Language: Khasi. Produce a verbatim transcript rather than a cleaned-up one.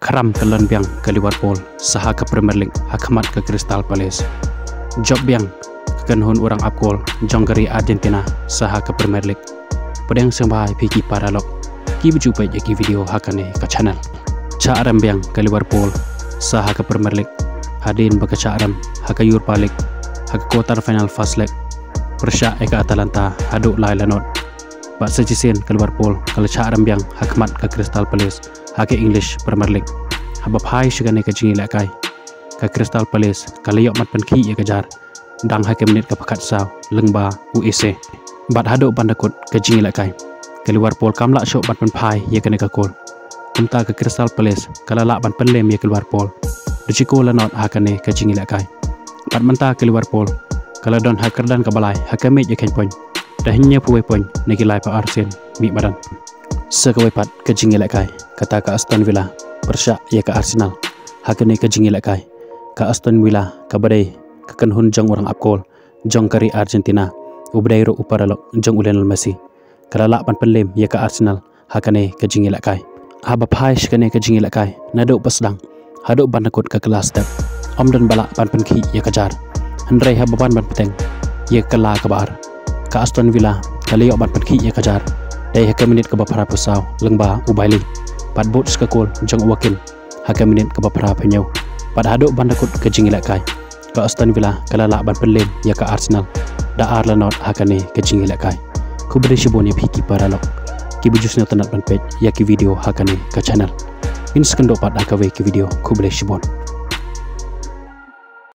Khram ka lon biang ka Liverpool sa ha ka Premier League ha khmat ka Crystal Palace. Jop biang ka kynhun u rangap kol jong ka ri Argentina sa ha ka Premier League. Pdiang sngewbha ïa phi ki paralok kiba ju peit ïa ki video ha kane ka channel. Shah rem biang ka Liverpool sa ha ka Premier League hadien ba ka shah rem ha ka Europa League ha ka quarter final first leg pyrshah ïa ka Atalanta haduh lai la nod. Bad sa shisien ka Liverpool ka la shah rem biang ha khmat ka Crystal Palace ha ka English Premier League. Haba phai sha kane ka jingïalehkai, ka Crystal Palace ka la ïoh ban pynkhih ïa ka jar dang ha ka minit kaba khatsaw lyngba u Eze. Bad haduh ban da kut ka jingïalehkai, ka Liverpool kam lah shuh ban pynphai ïa kane ka kol. Kumta ka Crystal Palace ka la lah ban pynlem ïa ka Liverpool da shi kol la nod ha kane ka jingïalehkai. Bad mynta ka Liverpool ka la don ha kyrdan kaba lai ha ka miej ïa ka point da hynñiewphew wei point na ki laiphew ar sien mih madan. Sa kawei pat ka jingïalehkai, kata ka Aston Villa pyrshah ïa ka Arsenal ha kane ka jingïalehkai. Ka Aston Villa kaba dei ka kynhun jong u rangap kol jong ka ri Argentina, uba dei ruh u paralok jong u Lionel Messi, ka la lah ban pynlem ïa ka Arsenal ha kane ka jingïalehkai. Haba phai sha kane ka jingïalehkai, naduh ba sdang haduh ban da kut ka kylla step, ym don ba lah ban pynkhih ïa ka jar. Hynrei haba wan ban bteng ïa ka kylla kaba ar, ka Aston Villa ka la ïoh ban pynkhih ïa ka jar dei ha ka minit kaba phraphew saw lyngba u Bailly, bad bud sa ka kol jong u Watkins ha ka minit kaba phraphew hynñiew. Bad haduh ban da kut ka jingïalehkai, ka Aston Villa ka la lah ban pynlem ïa ka Arsenal da ar la nod ha kane ka jingïalehkai. Khublei shibun ïa phi ki paralok kiba ju sngewtynnat ban peit ïa ki video ha kane ka channel. Ngin sa ïakynduh pat ha kawei ka video. Khublei shibun.